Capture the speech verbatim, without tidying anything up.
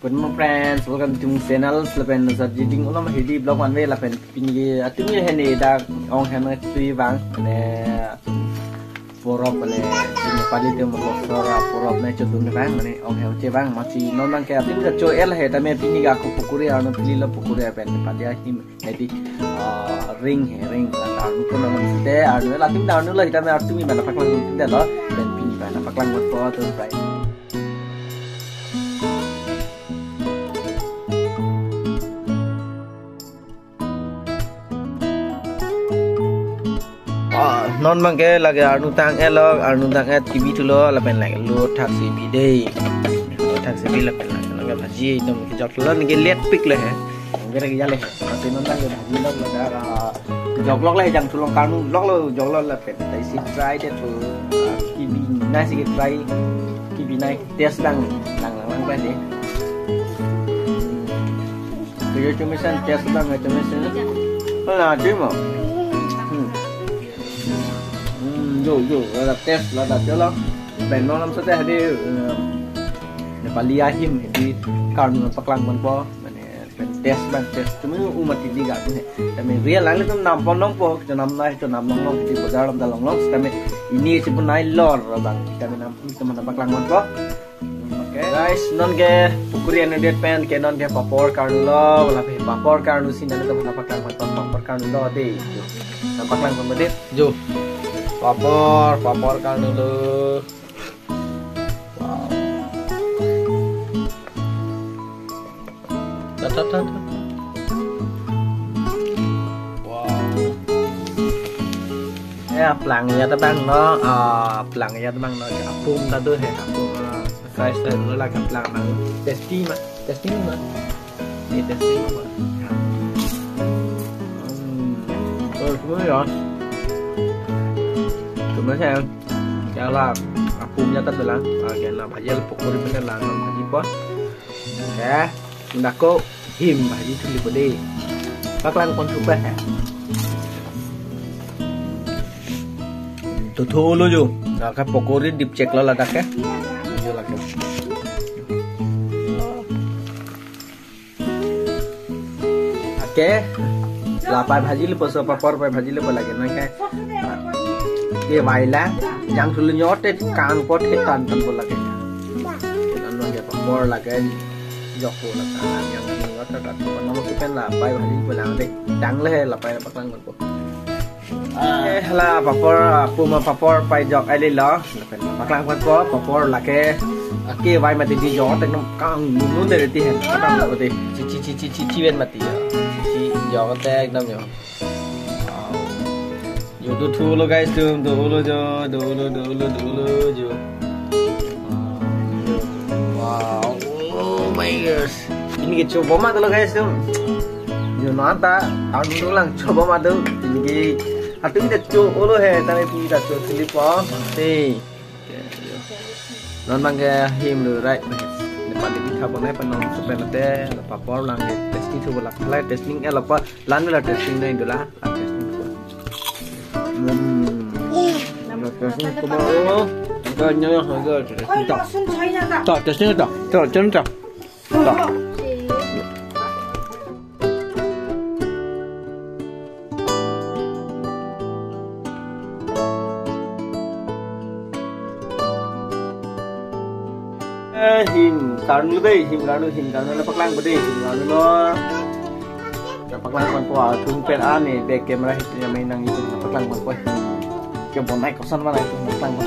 Good morning friends, welcome to my channel. Lapen sa jiding ulam hidi vlog one way lapen pini ke atum ye hene dak ong hem tui bang ne porop ne pini pali te mo sora porop ne chodun bang ne ong hem che bang masi non nang ke atum ke cho el he tame pini ke ako pukuri ano pili lo pukuri apen pali ahim hedi ah, ring he ring la ta ko nang te ano la atum da ano la hitame atum ni mana paklang te lo dan pini mana paklang mo po to friend. Ah, non bangke lake arnu tang elok, arnu tang et kibi thulo, lapen lake lo thak si bi dei. Lo thak si bi lapen lake, lake bhaji, ekdom kejok thulo, neke let pik le he. Neke lake jale he. Masi non bangke bhaji lok, lake, ah, jok lok le jang thulong karnu, lok lo, jok lok lapen. Tei si try de thu, ah, kibi nai si try, kibi nai test lang, lang, lang, lang, try de. Kaya cuma san test lang, kaya cuma san. Wala, cuma. Hmm. Hmm, yo, yo, lada test, lada colo. Ben non lam sate hadi, eh, Nepali ahim, hadi karnu paklang man po, mane, pen test bang, test. Cuma umat di ga tu he. Tame real lang itu nam pon long po, itu nam nai, itu nam long long, itu bazar lam da long long. Tame ini si pun nai lor bang, tame nam itu mana paklang man po. Oke, guys, non ke pukuri anu det pen ke non ke papor karnu lo, lapen papor karnu si nang teman paklang man papor karnu lo dei. Nang paklang man dei. Jo. Papor, papor karnu lo. Wow. Ta, ta, ta, ta. Wow. Eh, plang ya ta bang no, ah, plang ya ta bang no, apum ta do he, apum, ah, size ta do la ka plang bang. Tasty ma, tasty ma. Ni tasty ma. Hmm. Oh, semua ya. Semua saya. Ya la, apum ya ta do la. Ah, ya la, bhajia pukuri pen la, bhaji po. Ya, nang ako him bhaji thuli po dei. Paklang pon thupa he. To thulo jo. Nang ka pokori dip chek lo ladak ke. Jo lake. Oke. La pai bhaji le po so papor pai bhaji le po lake nang ke. Ke vai la. Jang thulu nyote kang pot ke tan tan po lake. Ke non nang ke papor lake. Jok po la ta yang ni ot ta ta ko nang si pen la pai bhaji ko lang de. Dang le la pai paklang ko. Eh, la papor, apum apapor pai jok ai le lo. Paklang ko papor lake. Ake vai mati di jok tek nom kang nun de ti hen. Paklang ko de. Chi chi chi chi chi chi ven mati ya. Chi jok tek nom yo. Wow. Yo, do thulo guys, tum, do ulo jo, do ulo, do ulo, do ulo jo. Wow, oh my gosh. Pini ke chobo ma dolo guys, tum. Yo, nanta, tahun dulu lang chobo ma dolo. Pini ke, atum ke cho ulo he, tadi pini ta cho sili po. Hey. Non bangke him lo right. Nepali pitha bonai pen non sepen ate, papor lang ke testing thubo lak. Lai testing eh lapa lan la testing nai dola. La testing thubo. Hmm. La testing thubo. Enggak nyoyo enggak testing tak. Tak testing tak. Tak testing tak. Tak. Eh, him karnu dei, him karnu, him karnu na paklang po dei, him karnu lo. Na paklang pon po, atum pen ani, back camera hit ya main nang itu na paklang pon po. Ke bonai koson mana itu paklang pon.